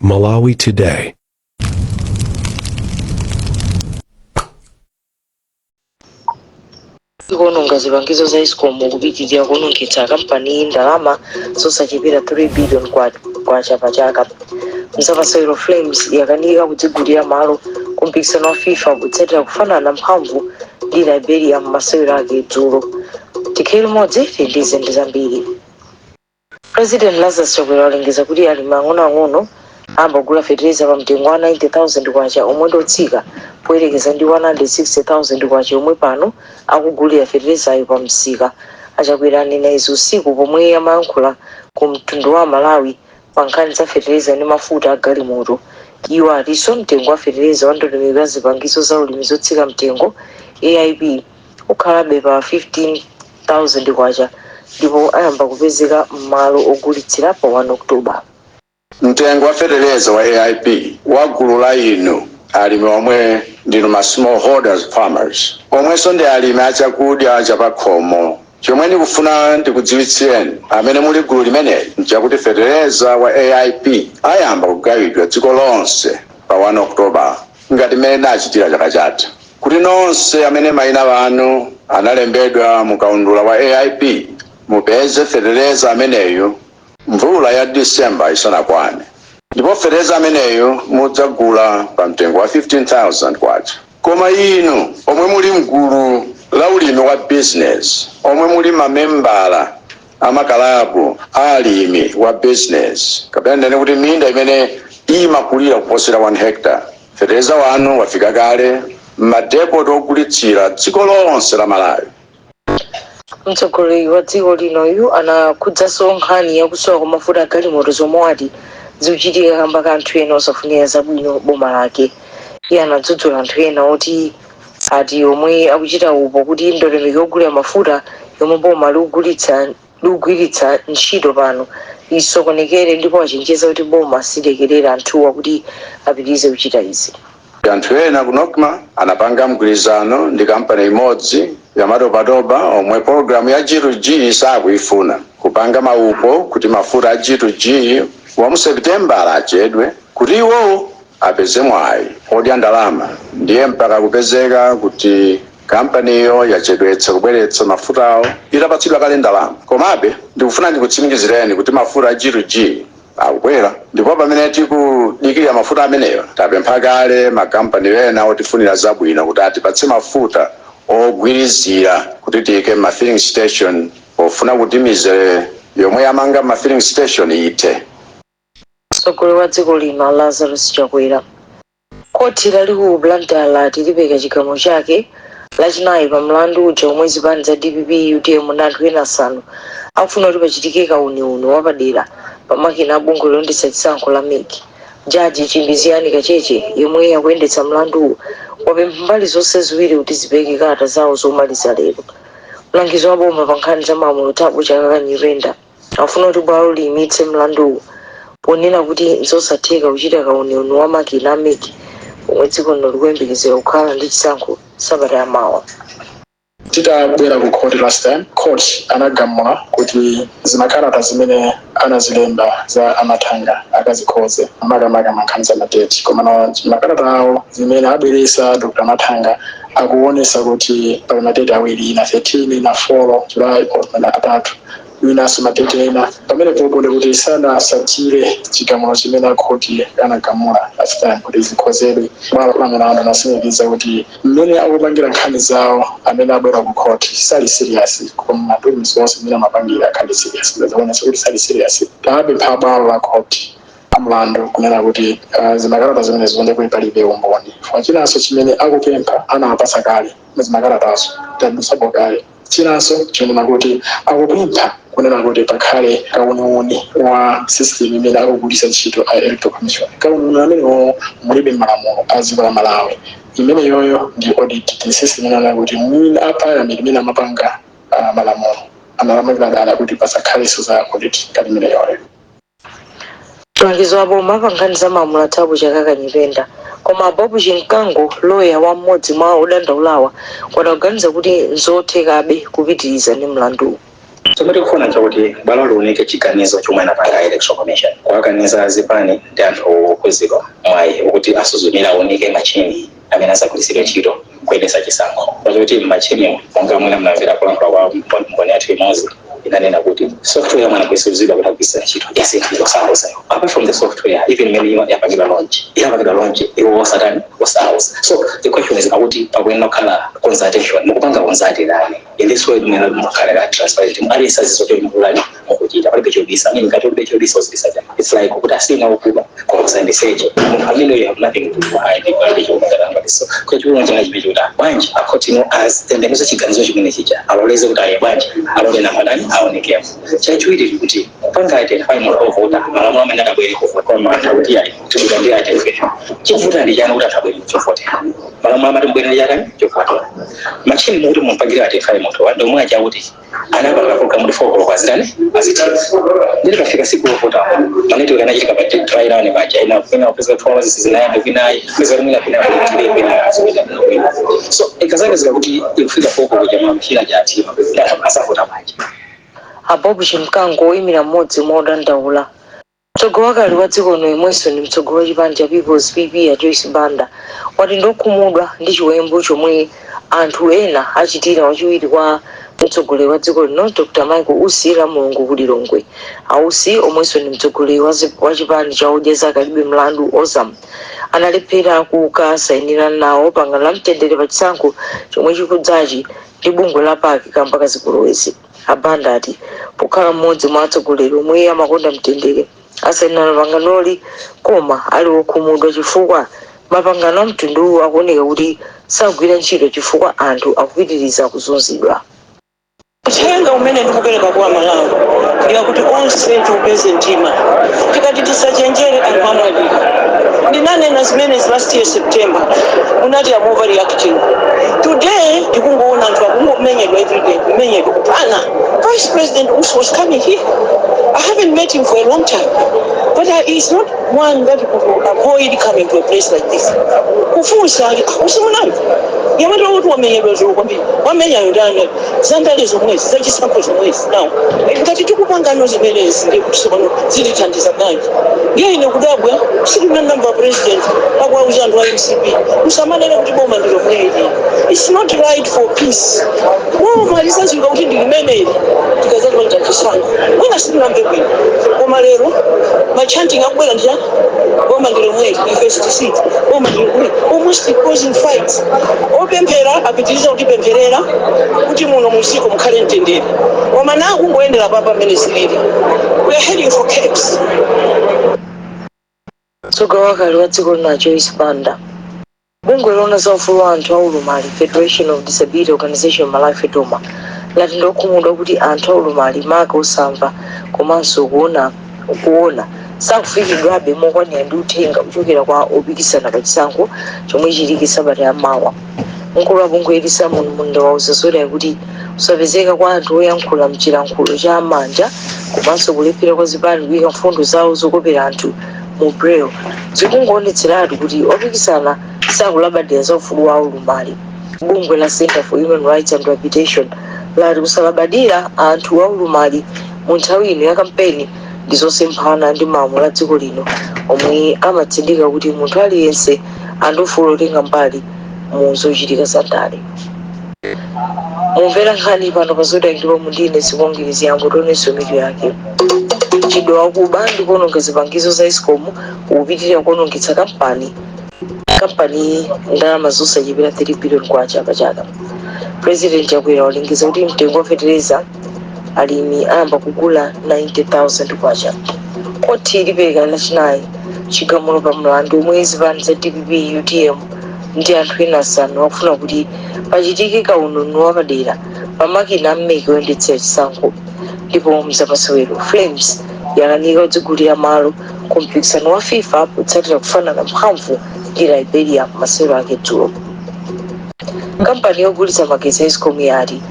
Malawi Today. Kuononga zipangizo za Escom kupitirira kuonongetsa kampaniyi ndalama zosachepera 3 billion kwacha pa chaka. Mzamasewero, Flames yakanika kudzigulira malo ku mpikisano wa FIFA kutsatira kufanana mphamvu ndi Liberia m'masewero ake dzulo. Tikhale limodzi, tili ndi zinthu zambiri. President Lazarus Chakwera walengeza kuti alimi ang'onoang'ono ayamba kugula fetereza pa mtengo wa 90,000 kwacha, omwe ndi otsika poyerekeza ndi 160,000 kwacha omwe pano akugulira feterezayo pa msika. Achakwera anena izi usiku pomwe amayankhula ku mtundu wa Malawi pa nkhani za fetereza ndi mafuta a galimoto. Iwo atinso mtengo wa fetereza wa ndondomeko ya zipangizo za ulimi zotsika mtengo, AIP, ukhalabe pa 15,000 kwacha ndipo ayamba kupezeka m'malo ogulitsira pa 1 October. Mtengo wa fetereza wa AIP wa gulu la inu alimi omwe ndinu ma smallholders farmers, omwenso ndi alimi achakudya chapakhomo, chomwe ndikufuna ndikudziwitsireni amene muli gulu limeneli nchakuti fetereza wa AIP ayamba kugawidwa dziko lonse pa 1 October ngati mmene nachitira chaka chatha, kuti nonse amene mayina anu analembedwa mu kaundula wa AIP mupeze fetereza ameneyu mvula ya Disemba isanakwane. Ndipo fetereza ameneyu mudzagula pa mtengo wa 15,000 kwacha. Koma inu omwe muli mgulu la ulimi wa business, omwe muli mamembala amakalabu alimi wa business, kapena ndene kuti minda imene imakulira kuposera 1 hectare, fetereza wanu wafika kale m'madepot ogulitsira dziko lonse la Malawi. Mtsogoleri wa dziko linoyu anakhudzanso nkhani yakusowa kwa mafuta a galimoto, zomwe wati zikuchitika kamba ka anthu ena osafunira zabwino boma lake. Iye anadzudzula anthu ena oti ati omwe akuchita upo kuti ndondomeko yogulira mafuta yomwe boma likugwiritsa ntchito pano isokonekere, ndipo achenjeza kuti boma silekerera anthuwa kuti apitirize kuchita izi. Anthu ena ku NOCMA anapanga mgwirizano ndi kampani imodzi yamatobatoba omwe pologalamu ya G2G sakuifuna, kupanga maupo kuti mafuta a G2G wa mu Seputembala achedwe kuti iwowo apeze mwayi odya ndalama. Ndiye mpaka kupezeka kuti kampaniyo yachedwetsa kubweretsa mafutawo itapatsidwa kale ndalama. Komabe ndikufuna ndikutsimikizireni kuti mafuta a G2G akubwera, ndipo pamene tikudikirira mafuta amenewa, tapempha kale makampani ena otifunira zabwino kuti atipatse mafuta ogwirizira kuti tiyike ma filling station, pofuna kuti mizere yomwe yamanga ma filling station ithe. Mtsogoleri wa dziko lino Lazarus Chakwera. Khoti lalikulu Blantyre lati lipereka chigamulo chake Lachinayi pa mlandu uja omwe zipani za DPP, UTM ndi anthu ena asanu akufuna kuti pachitike kauniuni wapadera pa makina a bungwe loyendetsa chisankho la MEC. Jaji Chimbiziyani Kacheche, yemwe akuyendetsa mlanduwu, wapempha mbali zonse ziwiri kuti zipereke kalata zawo zomaliza lero. Mlangizi wa boma pa nkhani za malamulo Thabo Chakaka Nyirenda akufuna kuti bwalo liyimitse mlanduwu, ponena kuti nzosatheka kuchita kauniuni wa makina a MEC pomwe dziko lino likuyembekezera kukhala ndi chisankho sabata yamawa. Titabwera ku court last time, court anagamula kuti zimakalata zimene anazilemba za Amathanga akazikhoze, makamaka mankhani za ma date. Komano makalata awo zimene abweresa Dr Mathanga akuonesa kuti pali ma date awiri, ina 13, ina 4 July, or atatu, winanso ma date ena. Pamene popo ndikuti sanasatire chigamulo chimene akhoti anagamula last time kuti zikhozedwe. Bwalo la milandu nasimikiza kuti mmene akupangira nkhani zawo amene abwera ku court sali serious, koma ma documents onse mmene amapangira akhali serious, zaonesa kuti sali serious. Tapempha bwalo la court amlandu kunena kuti zimakalata zimene zionde kuti palibe umboni. Chifukwa chinanso chimene akupempha anawapatsa kale muzimakalatazo, tadusapo kale. Chinanso chinena kuti akupempha kunena kuti pakhale kauniuni wa system imene akugwiritsa ntchito a Electoral Commission. Kauniuni amenewo mulibe malamulo a dziko la Malawi. Imeneyoyo ndi audit, ndi system inena kuti mwina a parliament imene amapanga malamulo analamulira dala kuti pasakhalenso za audit ngati imeneyoyo. Mlangizi wa boma pa nkhani za malamulo Thabo Chakaka Nyirenda. Koma Bob Chinkango, loya wa mmodzi mwa odandaulawa, wati akuganiza kuti nzothekabe kupitiriza ndi mlanduwu. Chomwe tikufuna chakuti bwalo liunike chiganizo chomwe anapanga Electoral Commission kuwakaniza zipani ndi anthu okhuzidwa mwayi ukuti asuzumira, aunike machini amene azagwiritsidwe ntchito kuyendetsa chisankho, pakuti mmachini, monga mwina mnamvera kulankhula kwa mboni yathu imodzi, inanena kuti software yomwe anagwiritsidwa kuti agwiritsa ntchito yasinthidwa osauza. Apart from the software, even imene yapangidwa launch, yapangidwa launch iwo osatani, osauza. So the question is akuti pakuyenera kukhala consultation. Mukupanga consult ndani? In this way mwina mukhala transparent, aliyense azidziwa choti mukulani, mukuchita, palibe chobisa. I mean, ngati ulibe chobisa, uzibisa chani? It's like kuti asina ukuba koma usayendeseche munthu amene you have nothing to hide, palibe chokutanga. So kwechikuno changa chimene chikuti bwanji akhotino atembenuze chiganizo chimene chija, aloleze kuti aye bwanji, alole namadani aonekemo. Chachiwiri, kuti kupanga identify munthu ovota, malamulo amene adabwere kuvota, koma anthu akuti ayi, tikuti ndi identification. Chikuvuta ndi chani kuti anthu abwere chovotera? Malamulo amati mbwere ndi chakani, chovotera. Machini mukuti mumpangire identify munthu ndomwe aja kuti anapanga program kuti 4 koloko azitani, azithira. Ndili kafika siku lovota, ma network anachitika pa dry run paja, ina kwina upeza 2 hours zinayambe, kwinayi kweza mwina kwina kutile, kwina azipita kwina. So ikazapezeka kuti ikufika 4 koloko chama mchira cha atima, asavota paja. A Bob Chimkango oyimira mmodzi mwa odandaula. Mtsogoleri wakale wa dziko lino, yemwenso ndi mtsogoleri wa chipani cha People's, PP, a Joyce Banda, wati ndokhumudwa ndi chiwembu chomwe anthu ena achitira wachiwiri kwa mtsogoleri wa dziko lino, Dr Michael Usi, la Mulungu ku Lilongwe. Ausi, omwenso ndi mtsogoleri wa chipani cha Odya Zake Alibe Mlandu, Ozam, analephera kukasayinirana nawo pangano la mtendere pa chisankho chomwe chikudzachi ndi bungwe la PAC kamba kazipolowezi. Abanda ati pokhala mmodzi mwa atsogoleri omwe amakonda mtendere, asayinirana panganoli, koma ali wokhumudwa chifukwa mapangano a mtunduwu akuoneka kuti sagwira ntchito chifukwa anthu akupitiriza kuzunzidwa. Uthenga umene ndikupereka kwa Malawi ndiyakuti onse tiupeze mtima. Tikati tisachenjere, anthu amwalira. Ndinanena zimenezi last year September, munati am overreacting. Today ndikungoona anthu akungomenyedwa everyday, kumenyedwa, kuphana. Vice President Usi was coming here. I haven't met him for a long time, but he's not one that could avoid coming to a place like this. Kufunsa, usimunamva yamata kuti wamenyedwa zulo kwambiri, wamenyayo ndani? Zandale zomwezi, zachisankho zomwezi. Now ngati tikupangano zimenezi, ndiye kuti tsopano zitithandiza bwanji? Ndiye ine kudabwa, sikunanamba president akuwauza anthu a MCP, musamanene kuti boma ndilo mweli. It's not right for peace. Boma lisadziwika kuti ndi limeneli tikazapanga chisankho. Mwina sitinamve bwino, koma lero ma chanting akubwera ndi boma ndilo mweli, ife sitisiti, boma ndilo mweli, almost causing fights. Opemphera apitiriza kutipempherera kuti muno muziko mukhale mtendere, koma na kungoyendera papa mmene zilili, we are heading for chaos. Mtsogoleri wakale wa dziko lino, Joyce Banda. Bungwe loona za ufulu wa anthu aulumali, Federation of Disability Organization Malawi, FEDOMA, lati ndokhumudwa kuti anthu aulumali, maka osamva komanso kuona, sakufikiridwabe mokwanira ndi uthenga kuchokera kwa opikisana pa chisankho chomwe chilike sabata yamawa. Mkulu wa bungweli, Simon Munda, wauza Zodiak kuti kusapezeka kwa anthu oyankhula mchilankhulo cha manja komanso kulephera kwa zipani kuyika mfundo zawo zokopera anthu mu braille zikungoonetseratu kuti opikisana sakulabadira za ufulu wawo ulumali. Bungwe la Center for Human Rights and Rehabilitation lati kusalabadira anthu aulumali mu nthawi ino ya kampeni ndi zosemphana ndi malamulo a dziko lino omwe amatsindika kuti munthu aliyense ali ndi ufulu otenga mbali mu zochitika za ndale. Mumvera nkhani pano pa Zodiak ndipo mundine Zikongirizi Yango. Tionenso mitu yake. Mchitidwe wakuba ndi kuononga zipangizo za ESCOM ukupitirira kuonongetsa kampani ndalama zosachepera 3 billion kwacha pa chaka. President Chakwera walengeza kuti mtengo wa fetereza alimi ayamba kugula 90,000 kwacha. Khoti lipereka Lachinayi chigamulo pa mlandu omwe zipani za DPP, UTM ndi anthu ena asanu akufuna kuti pachitike kaununu wapadera pa makina a MEC oyendetsera chisankho. Ndipo mzamasewero, Flames yakanika kudzigulira malo ku mpikisano wa FIFA potsatira kufanana mphamvu ndi Liberia masewero ake dzulo. Kampani yogulitsa magetsi ya ESCOM yati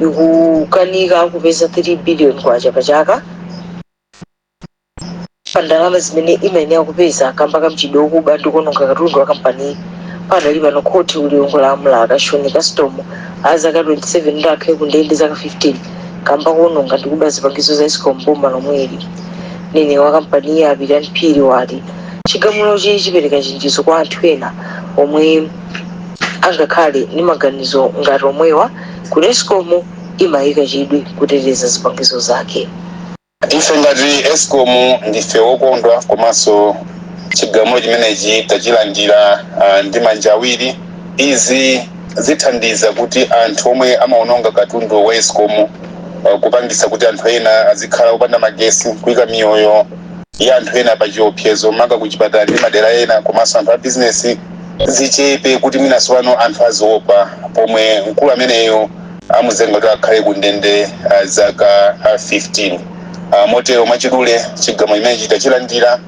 ikukanika kupeza 3 billion kwacha pa chaka pa ndalama zimene imayenera kupeza kamba ka mchitidwe wokuba ndi kuononga katundu wa kampaniyi. Padali pano, khoti ku Lilongwe lamula Kashoni Custom a zaka 27 ndi akhale ku ndende zaka 15 Kamba kuononga ndi kuba zipangizo za ESCOM boma lomweli. Mneneri wa kampaniyi, a Pitani Phiri, wati chigamulochi chipereka chenjezo kwa anthu ena omwe angakhale ndi maganizo ngati omwewa kuti ESCOM imayika chidwi kuteteza zipangizo zake. Ife ngati ESCOM ndife wokondwa, komanso chigamulo chimenechi tachilandira ndi manja awiri. Izi zithandiza kuti anthu omwe amaononga katundu wa ESCOM, kupangisa kuti anthu ena azikhala opanda magesi, kuyika miyoyo ya anthu ena pa chiopsezo, maka kuchipatala ndi madera ena, komanso anthu a bizinesi, zichepe, kuti mwinaso pano anthu aziopa, pomwe mkulu ameneyo amuzenga kuti akhale ku ndende zaka 15. Motero mwachidule, chigamulo chimenechi tachilandira,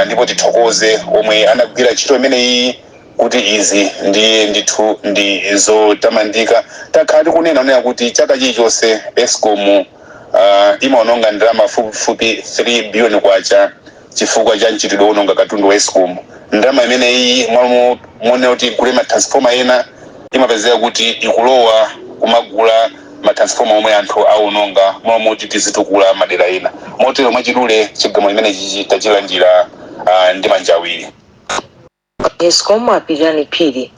ndipo tithokoze omwe anagwira ntchito imeneyi, kuti izi ndi ndithu ndi zotamandika. Takhala tikunena kunena kuti chaka chilichonse ESCOM imaononga ndalama fupifupi 3 billion kwacha chifukwa cha mchitidwe wononga katundu wa ESCOM. Ndalama imeneyi, mwalo monena kuti igule ma transformer ena, imapezeka kuti ikulowa kumagula ma transformer omwe anthu aononga, mwalo moti tizitukula madera ena. Motero mwachidule, chigamulo chimenechi tachilandira ndi manja awiri. ESCOM, a Pitani Phiri.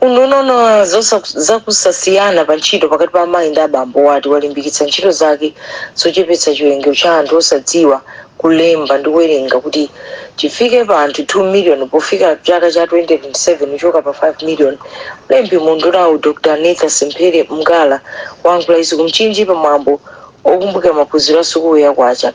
Unduna owona zakusasiyana pa ntchito pakati pa amayi ndi abambo wati walimbikitsa ntchito zake zochepetsa chiwerengero cha anthu osadziwa kulemba ndi kuwerenga kuti chifike pa anthu 2 million pofika chaka cha 2027, kuchoka pa 5 million. Mlembi mu undunawu, Dr Nathan Semphere Mgala, wayankhula izi kuMchinji pamwambo okumbukira maphunziro a sukulu ya Kwacha.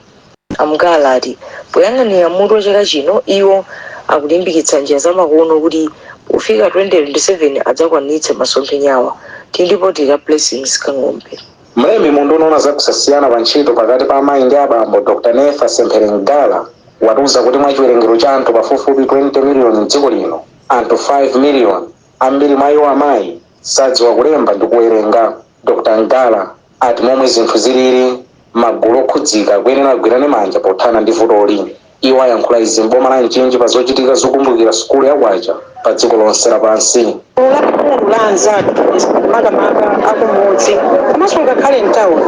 Amgala ati poyang'anira mutu wa chaka chino, iwo akulimbikitsa njira zamakono kuti pofika 2027 adzakwanitse masomphenyawa. Tindipoti la Blessings Kang'ombe. Mlembi mu unduna owona zakusasiyana pa ntchito pakati pa amayi ndi abambo, Dr Netha Semphere Mgala, watiuza kuti mwa chiwerengero cha anthu pafupifupi 20 miliyoni mdziko lino, anthu 5 miliyoni, ambiri mwa iwo amayi, sadziwa kulemba ndi kuwerenga. Dr Mgala ati momwe zinthu zilili, magulu okhudzika akuyenera agwirane manja pothana ndi vutoli. Iwo ayankhula izi m'boma la Mchinji pa zochitika zokumbukira sukulu ya Kwacha pa dziko lonse lapansi. Gulu lalikulu la anzathu, makamaka akumudzi komanso ngakhale mtawuni,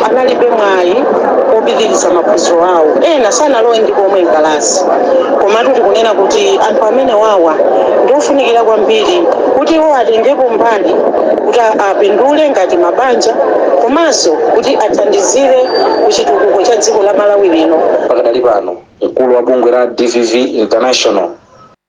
analibe mwayi opitiriza maphunziro awo. Ena sanalowe ndi komwe mkalasi. Komatu tikunena kuti anthu amene wawa ndiofunikira kwambiri kuti iwo atengepo mbali kuti apindule ngati mabanja, komanso kuti athandizire kuchitukuko cha dziko la Malawi lino. Pakadali pano, mkulu wa bungwe la DVV International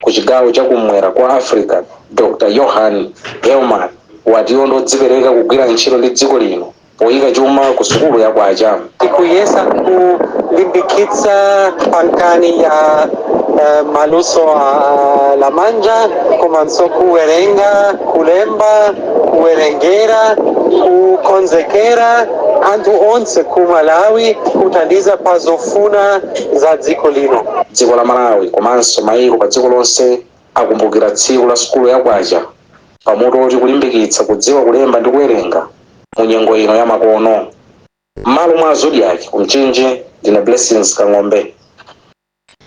ku chigawo chakumwera kwa Africa, Dr Johan Helman, wati iwo ndodzipereka kugwira ntchito ndi dziko lino poyika chuma ku sukulu ya Kwacha. Tikuyesa kulimbikitsa pankani ya maluso a lamanja, komanso kuwerenga, kulemba, kuwerengera, kukonzekera anthu onse ku Malawi kuthandiza pa zofuna za dziko lino. Dziko la Malawi komanso mayiko pa dziko lonse akumbukira tsiku la sukulu ya Kwacha pamutu oti kulimbikitsa kudziwa kulemba ndi kuwerenga mu nyengo ino ya makono. M'malo mwa Zodiak ku Mchinji, ndine Blessings Kang'ombe.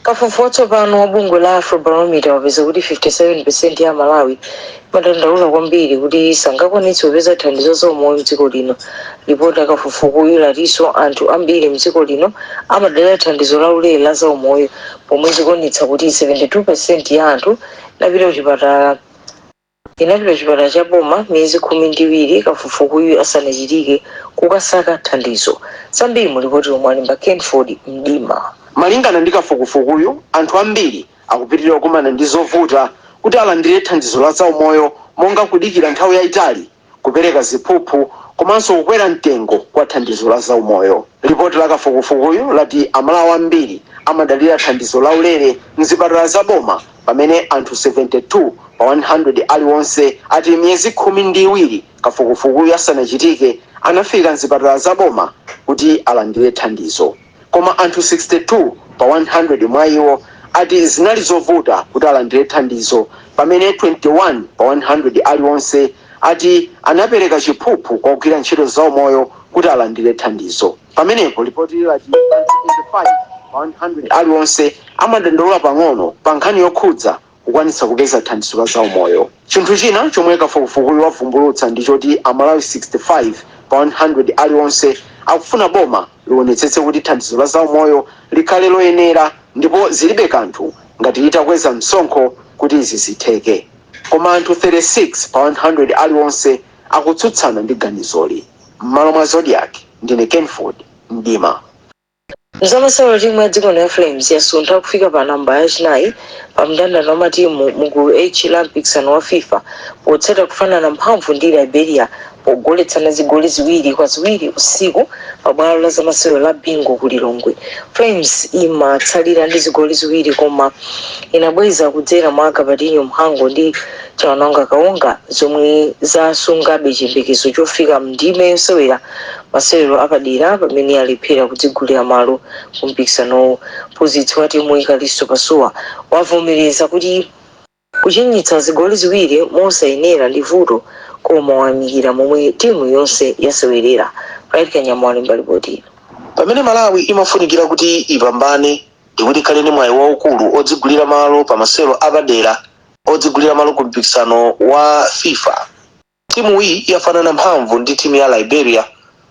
Kafukufuku watsopano wa bungwe la Afrobarometer wapeza kuti 57% ya Malawi imadandaula kwambiri kuti sangakwanitse kupeza thandizo za umoyo mdziko lino. Ripoti ya kafukufukuyu latinso anthu ambiri mdziko lino amadalira thandizo la ulere la za umoyo, pomwe zikuonetsa kuti 72% ya anthu inapita kuchipatala cha boma miyezi 12 kafukufukuyu asanachitike kukasaka thandizo. Zambiri mu ripoti lomwe alemba Kenford Mdima. Malingana ndi kafukufukuyu, anthu ambiri akupitirira kukumana ndi zovuta kuti alandire thandizo la zaumoyo, monga kudikira nthawi yayitali, kupereka ziphuphu, komanso kukwera mtengo kwa thandizo la zaumoyo. Ripoti la kafukufukuyu lati Amalawi ambiri amadalira thandizo la ulere mzipatala za boma, pamene anthu 72 pa 100 aliwonse ati miyezi 12 kafukufukuyu asanachitike anafika mzipatala za boma kuti alandire thandizo, koma anthu 62 pa 100 mwa iwo ati zinali zovuta kuti alandire thandizo, pamene 21 pa 100 aliwonse ati anapereka chiphuphu kwa kugwira ntchito zaumoyo kuti alandire thandizo. Pamenepo ripoti lati anthu 85 pa 100 aliwonse amadandaula pang'ono pa nkhani yokhudza kukwanitsa kupeza thandizo la zaumoyo. Chinthu china chomwe kafukufukuyu wavumbulutsa ndi choti Amalawi 65 pa 100 aliwonse akufuna boma liwonetsetse kuti thandizo la zaumoyo likhale loyenera, ndipo zilibe kanthu ngati litakweza msonkho kuti izi zitheke. Koma anthu 36 pa 100 aliwonse akutsutsana ndi ganizoli. M'malo mwa Zodiak, ndine Kenford Mdima. Mzamasewero, timu ya dziko ya Flames yasuntha kufika pa namba yachinayi pa mndandanda wa matimu mu gulu H la mpikisano wa FIFA potsata kufanana mphamvu ndi Liberia pogoletsana zigoli 2-2 usiku pa bwalo la zamasewero la Bingu ku Lilongwe. Flames imatsalira ndi zigoli 2 koma inabweza kudzera mwa Gabadinho Mhango ndi Chawanangwa Kaonga, zomwe zasungabe chiyembekezo chofika mndime yosewera masewero apadera pamene alephera kudzigulira malo ku mpikisanowu. Mphunzitsi wa timu, Kalisto Pasuwa, wavomereza kuti kuchinyitsa zigoli 2 mosayenera ndi vuto, koma wayamikira momwe timu yonse yasewerera. Bright Kanyama walemba ripoti. Pamene Malawi imafunikira kuti ipambane ndikuti ikhale ndi mwayi waukulu odzigulira malo pa masewero apadera odzigulira malo ku mpikisano wa FIFA, timu iyi yafanana mphamvu ndi timu ya Liberia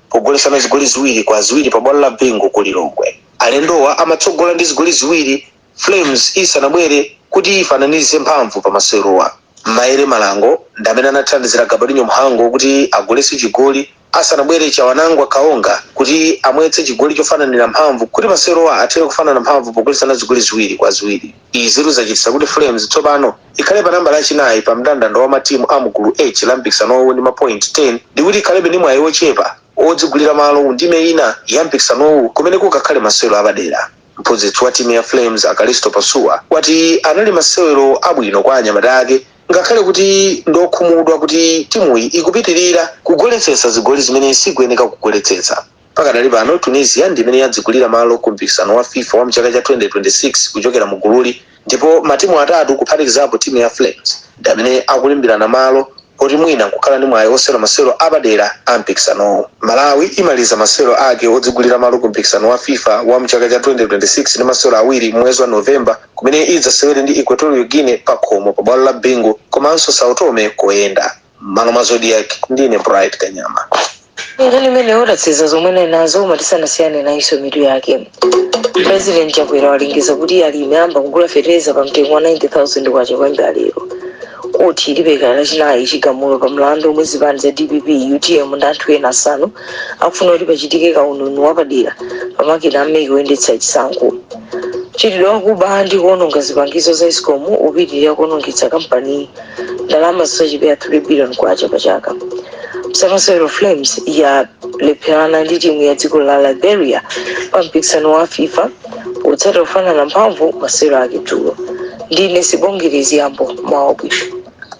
pogolesana zigoli 2-2 pa bwalo la Bingu ku Lilongwe. Alendowa amatsogola ndi zigoli 2 Flames isanabwere kuti ifananize mphamvu pa masewerowa. Maere Malango ndi amene anathandizira Gabadinho Mhango kuti agolese chigoli asanabwere Chawanangwa Kaonga kuti amwetse chigoli chofananira mphamvu kuti masewerowa athere kufanana mphamvu pogolesana zigoli 2-2. Izi zachititsa kuti Flames tsopano ikhale pa namba lachinayi pa mndandanda wa matimu a mgulu H la mpikisanowu ndi mapoint 10, ndikuti ikhalebe ndi mwayi wochepa odzigulira malo ndime ina ya mpikisanowu kumene kukakhale masewero apadera. Mphunzitsi wa timu ya Flames, Akalisto Pasuwa, wati anali masewero abwino kwa anyamata ake, ngakhale kuti ndokhumudwa kuti timuyi ikupitirira kugoletsetsa zigoli zimene sikuyeneka kugoletsetsa. Pakadali pano Tunisia ndi imene yadzigulira malo ku mpikisano wa FIFA wa mchaka cha 2026 kuchokera mu gululi, ndipo matimu atatu kuphatikizapo timu ya Flames ndi amene akulimbirana malo oti mwina nkukhala ndi mwayi osewera masewero apadera a mpikisanowu. Malawi imaliza masewero ake odzigulira malo ku mpikisano wa FIFA wa mchaka cha 2026 ndi masewero awiri mwezi wa Novemba, kumene idzasewere ndi Equatorial Guinea pa khomo pa bwalo la Bingu komanso Sao Tome koyenda. M'malo mwa Zodiak, ndine Bright Kanyama. Nkhani imene udatseza zomwe nali nazo, koma tisanasiyane nayiso mitu yake. President Chakwera walengeza kuti alimi ayamba kugula fetereza pa mtengo wa 90,000 kwacha kuyambira lero. Koti ilipereka Lachinayi chigamulo pa mlandu omwe zipani za DPP, UTM ndi anthu ena asanu akufuna kuti pachitike kauniuni wapadera pa makina a MEC oyendetsa chisankho. Mchitidwe wakuba ndi kuononga zipangizo za ESCOM upitirira kuonongetsa kampani ndalama zosachepera 3 billion kwacha pa chaka. Mzamasewero, Flames yalepherana ndi timu ya dziko la Liberia pa mpikisano wa FIFA potsata kufanana mphamvu masewero ake dzulo. Ndine Sibongere Yambo, mawa bwino.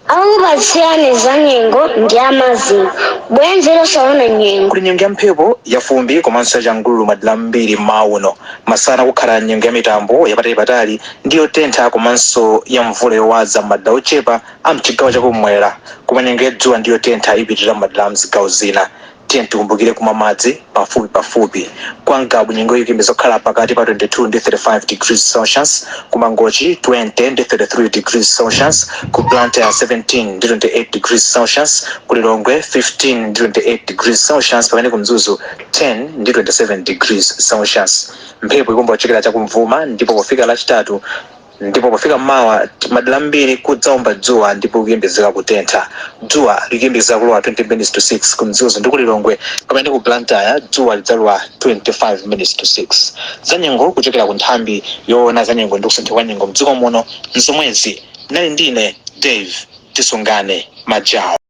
Akupatsirani za nyengo ndi amazimo bwenzi losaona nyengo. Kuli nyengo ya mphepo, yafumbi komanso yachangululu madera ambiri mmawa uno. Masana kukhala nyengo ya mitambo yapatali ndi yotentha komanso ya mvula yowaza m'madera ochepa a mchigawo chakumwera, koma nyengo ya dzuwa ndi yotentha ipitirira m'madera a mzigawo zina. Tiye tikumbukire kumwa madzi pafupi pafupi. Kwa Ngabu nyengo ikuyembekeza kukhala pakati pa 22 ndi 35 degrees Celsius, ku Mangochi 20 ndi 33 degrees Celsius, ku Blantyre 17 ndi 28 degrees Celsius, ku Lilongwe 15 ndi 28 degrees Celsius, pamene ku Mzuzu 10 ndi 27 degrees Celsius. Mphepo ikumba kuchokera chakumvuma, ndipo pofika Lachitatu ndipo pofika mmawa madera ambiri kudzaomba dzuwa ndipo kuyembekezeka kutentha. Dzuwa likuyembekezeka kulowa 20 minutes to 6 ku Mzuzu ndi ku Lilongwe, pamene ku Blantyre dzuwa lidzalowa 25 minutes to 6. Zanyengo kuchokera ku nthambi yoona zanyengo ndi kusintha kwa nyengo mdziko muno nzomwezi. Nali ndine Dave Tisungane Majawo.